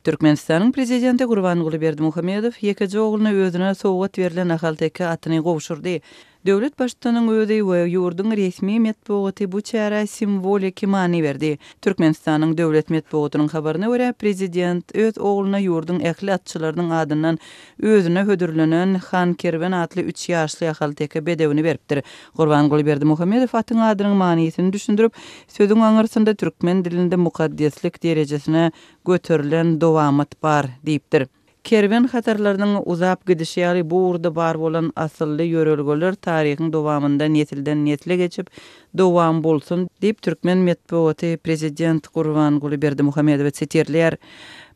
Türkmenistanyň Prezidenti Gurbanguly Berdimuhamedow ýekeje ogluna özüne sowgat berlen ahalteke atyny gowşurdy. Döwlet Baştutanyň özi we ýurduň resmi metbugaty bu çärä simwoliki many berdi. Türkmenistanyň döwlet metbugatynyň habaryna görä, prezident öz ogluna ýurduň ähli atçylarynyň adyndan özüne hödürlenen Han Kerwen atly üç ýaşly ahalteke bedewini beripdir. Gurbanguly Berdimuhamedow atyň adynyň manysyny düşündirip, sözüň aňyrsynda türkmen dilinde mukaddeslik derejesine göterilen dowamat bar diýipdir. Kerwen hatarlarynyň uzap gidişi ýaly bu ugurda bar bolan asylly ýörelgeler taryhyň dowamynda nesilden-nesle geçip, dowam bolsun diýip, türkmen metbugaty prezident Gurbanguly Berdimuhamedowy sitirleýär.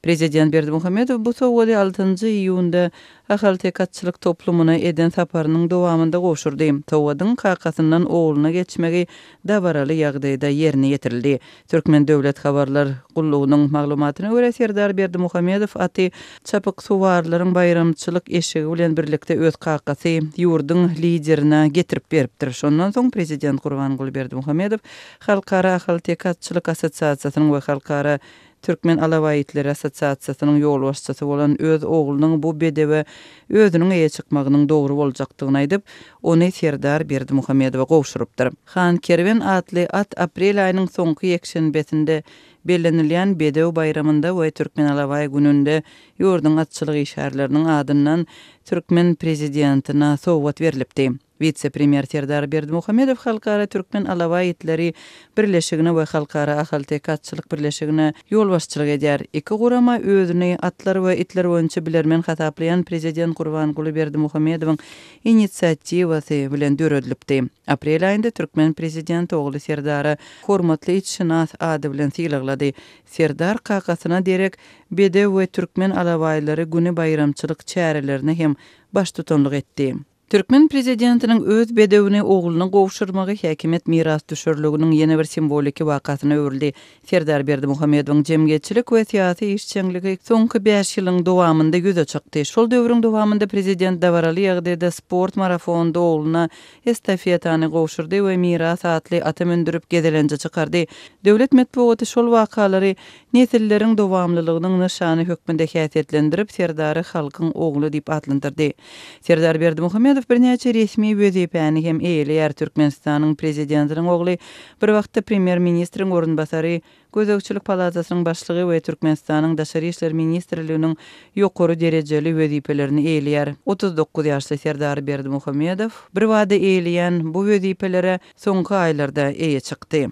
Prezident Berdimuhamedow bu sowgady altynjy iýunda Ahalteke atçylyk toplumyna eden saparynyň dowamynda gowşurdy. Sowgadyň kakasyndan ogluna geçmegi dabaraly ýagdaýda ýerine ýetirildi. Türkmen döwlet habarlar gullugynyň maglumatyna görä, Serdar Berdimuhamedow aty çapyksuwarlaryň baýramçylyk eşigi bilen birlikde öz kakasy, ýurduň Liderine getirip beripdir. Şondan soň prezident Gurbanguly Berdimuhamedow Halkara ahalteke atçylyk assosiasiýasynyň we Halkara Türkmen alabaý itleri assosiasiýasynyň ýolbaşçysy bolan öz oglunyň bu bedewe özüniň eýe çykmagynyň dogry boljakdygyny aýdyp, ony Serdar Berdimuhamedowa gowşurypdyr. Han Kerwen atly at aprel aýynyň soňky ýekşenbesinde bellenilýän Bedew baýramynda we Türkmen alabaý gününde ýurduň atçylyk işgärleriniň adyndan türkmen prezidentine sowgat berlipdi. Wise-premýer Serdar Berdimuhamedow Halkara Türkmen alabaý itleri birleşigine we Halkara ahalteke atçylyk birleşigine ýolbaşçylyk edýär. Iki gurama özüni atlar we itler boýunça bilermen hasaplaýan prezident Gurbanguly Berdimuhamedowyň inisiatiwasy bilen döredilipdi. Aprel aýynda türkmen prezidenti ogly Serdara Hormatly itşynas ady bilen sylaglady. Serdar kakasyna derek Bedew we Türkmen alabaýlary güni baýramçylyk çärelerine hem baştutanlyk etdi. Türkmen prezidentiniň öz bedewini ogluna gowşurmagy häkimiýet mirasdüşerliginiň ýene bir simwoliki wakasyna öwrüldi. Serdar Berdimuhamedowyň jemgyýetçilik we syýasy işjeňligi soňky bäş ýylyň dowamynda ýüze çykdy. Şol döwrüň dowamynda prezident dabaraly ýagdaýda sport marafonynda ogluna estafetany gowşurdy we Miras atly ata mündürip gezelenje çykardy. Döwlet metbugaty şol wakalary nesilleriň dowamlylygynyň nyşany hökmünde häsiýetlendirip, Serdary halkyň ogly diýip atlandyrdy. Serdar Berdimuhamedow birnäçe resmi wezipäni hem eýeleýär, Türkmenistanyň Prezidentiniň ogly, bir wagtda Premýer-ministriň orunbasary, Gözegçilik palatasynyň başlygy we Türkmenistanyň Daşary işler ministrliginiň ýokary derejeli wezipelerini eýeleýär. 39 ýaşly Serdar Berdimuhamedow birbada eýeleýän bu wezipelere soňky aýlarda eýe çykdy.